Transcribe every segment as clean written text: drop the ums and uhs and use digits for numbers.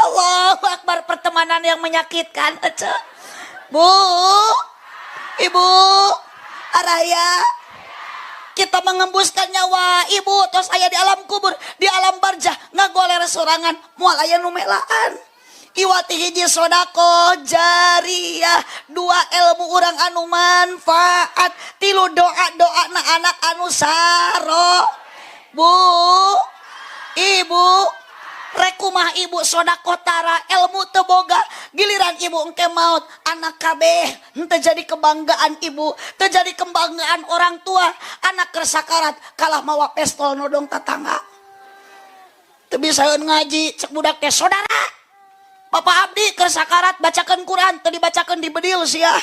Allahu Akbar, pertemanan yang menyakitkan. Ece. Bu, Ibu, araya, kita mengembuskan nyawa ibu terus aya di alam kubur, di alam barjah, ngagoler sorangan, moal aya nu melaan. Iwati hiji sodakoh jariah, dua ilmu urang anu manfaat, tilu doa doa na anak anu saro. Bu, Ibu, rek kumaha ibu sodakoh tara, ilmu teu boga, giliran ibu engke maut, anak kabeh henteu jadi kebanggaan ibu, teu jadi kebanggaan orang tua. Anak keur sakarat kalah mawa pestol nodong tatangga. Teu bisaeun ngaji, cek budak teh, "Saudara, Bapak abdi keur sakarat bacakeun Quran, teu dibacakeun dibedil sia."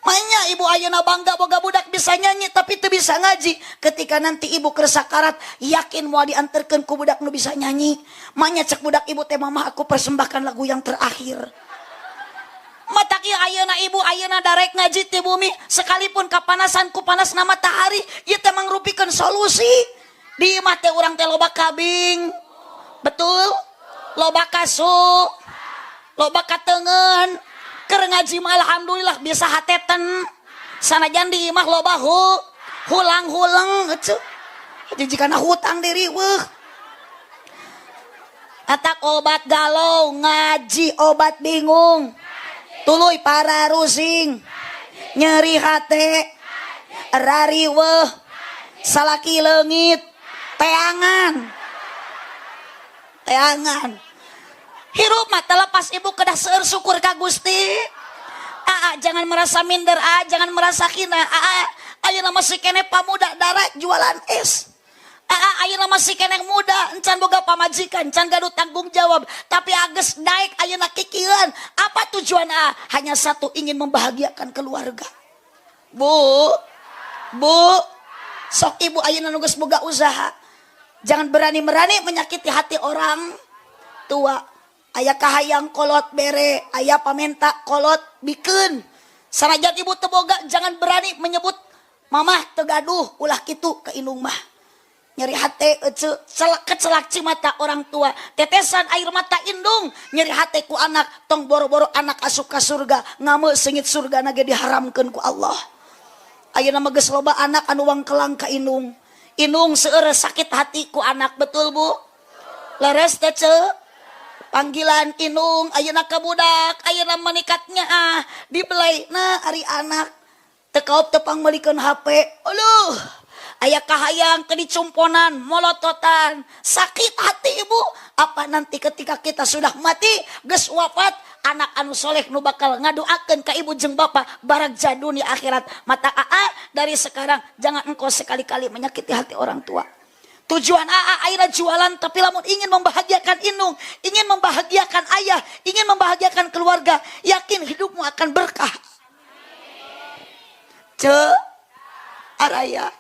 Mainnya ibu ayeuna bangga boga budak bisa nyanyi tapi teu bisa ngaji. Ketika nanti ibu keur sakarat, yakin mau diantarkeun ku budak nu bisa nyanyi. Manya cek budak ibu teh, "Mama, aku persembahkan lagu yang terakhir." Matak ieu ayeuna ibu ayeuna darek ngaji ti bumi sekalipun kapanasan ku panasna matahari, ieu teh mangrupikeun solusi. Di imah teh urang teh loba kabing. Betul? Loba kasu, loba katengen. Keur ngaji mah alhamdulillah bisa hateten. Sanajan di imah loba hulang-huleng eceu. Jikana hutang diri weuh. Atak obat galau ngaji, obat bingung tuluy para rusing, nyeri hate rariweuh, salaki leungit teangan teangan. Hirup mah terlepas ibu kedah seueur syukur ka Gusti. Aa, jangan merasa minder. Aa, jangan merasa hina. Aa, ayeuna masih keneh pamuda darat jualan es. Aa, ayeuna masih keneh muda, encan boga pamajikan, encan gaduh tanggung jawab, tapi ages daek ayeuna kikieuan. Apa tujuan aa? Hanya satu, ingin membahagiakan keluarga. Bu, Bu, sok ibu ayeuna nu geus boga usaha, jangan berani-berani menyakiti hati orang tua. Aya kahayang kolot bere, aya pamenta kolot bikeun. Sanajan ibu teu boga, jangan berani menyebut mamah teu gaduh, ulah kitu ke indung mah. Nyeri hate ece, celak kecelak cimata orang tua, tetesan air mata indung, nyeri hate ku anak. Tong boro-boro anak asup ka surga, ngame sengit surga nage diharamkeun ku Allah. Ayeuna mah geus loba anak anu wangkelang ka indung. Indung seueur sakit hati ku anak, betul, Bu? Leres teh, Ce? Panggilan indung ayeuna ka budak ayeuna menikatnya ah dibelai na ari anak teu kaop teu pangmeulikeun HP. Aduh, aya kahayang ke dicumponan, molototan, sakit hati ibu. Apa nanti ketika kita sudah mati, geus wafat, anak anu soleh nu bakal ngadoakeun ka ibu jeung bapak baragja dunia akhirat. Mata aa dari sekarang jangan engkau sekali-kali menyakiti hati orang tua. Tujuan aa ayeuna jualan, tapi lamun ingin membahagiakan indung, ingin membahagiakan ayah, ingin membahagiakan keluarga, yakin hidupmu akan berkah. Ce, araya,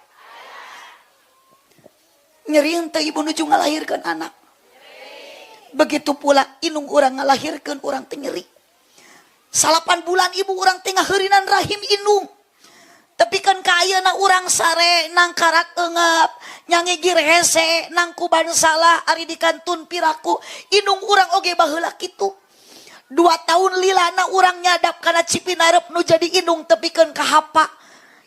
nyeri henteu ibu nuju ngalahirkan anak? Begitu pula indung urang ngalahirkan urang teh nyeri. 9 bulan ibu urang teh ngaheurinan rahim indung. Tapi kan kaayana urang sare nangkarak eungap, nyangigir hese, nangkuban salah, ari dikantun piraku. Indung urang oge baheula kitu. 2 tahun lilana urang nyadap kana cipinarep nu jadi indung tepikeun ka hapa.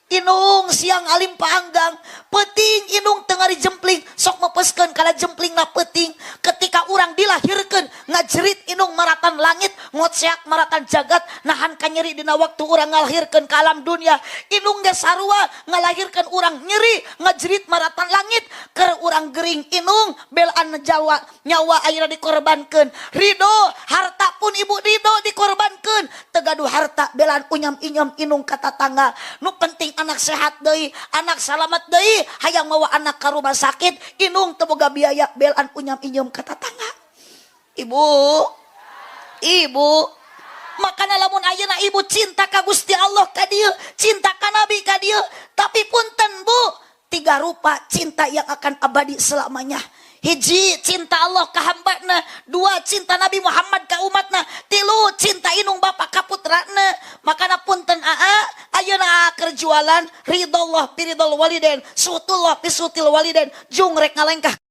Indung siang alim paanggang, peuting indung teu jempling, sok mepeskeun kana jemplingna peuting. Ketika urang dilahirkeun, ngajerit indung maratan langit, ngotseak maratan jagat, nahan kanyeri dina waktu urang ngalahirkeun ka alam dunia. Indung ge sarua ngalahirkeun urang nyeri, ngajerit maratan langit, keur urang gering indung belaan jawa nyawa ayeuna dikorbankeun. Ridho harta pun ibu ridho dikorbankeun, teu gaduh harta belaan unyam inyam indung ka tatangga. Nu penting anak sehat deui, anak salamat deui, hayang mawa anak ka rumah sakit, indung teu boga biaya belaan unyam inyam ka tatangga. Ibu, ibu, makanya lamun ayeuna ibu cinta ka Gusti Allah ka dieu, cinta ka Nabi ka dieu, tapi punten, Bu, tiga rupa cinta yang akan abadi selamanya. Hiji, cinta Allah ka hambana. Dua, cinta Nabi Muhammad ka umatna. Tilu, cinta indung bapak ka putrana. Makana punten aa, ayeuna aa keur jualan, ridallah fi ridal walidain, suhtullah fi suhtil walidain, jung rek ngalengkah.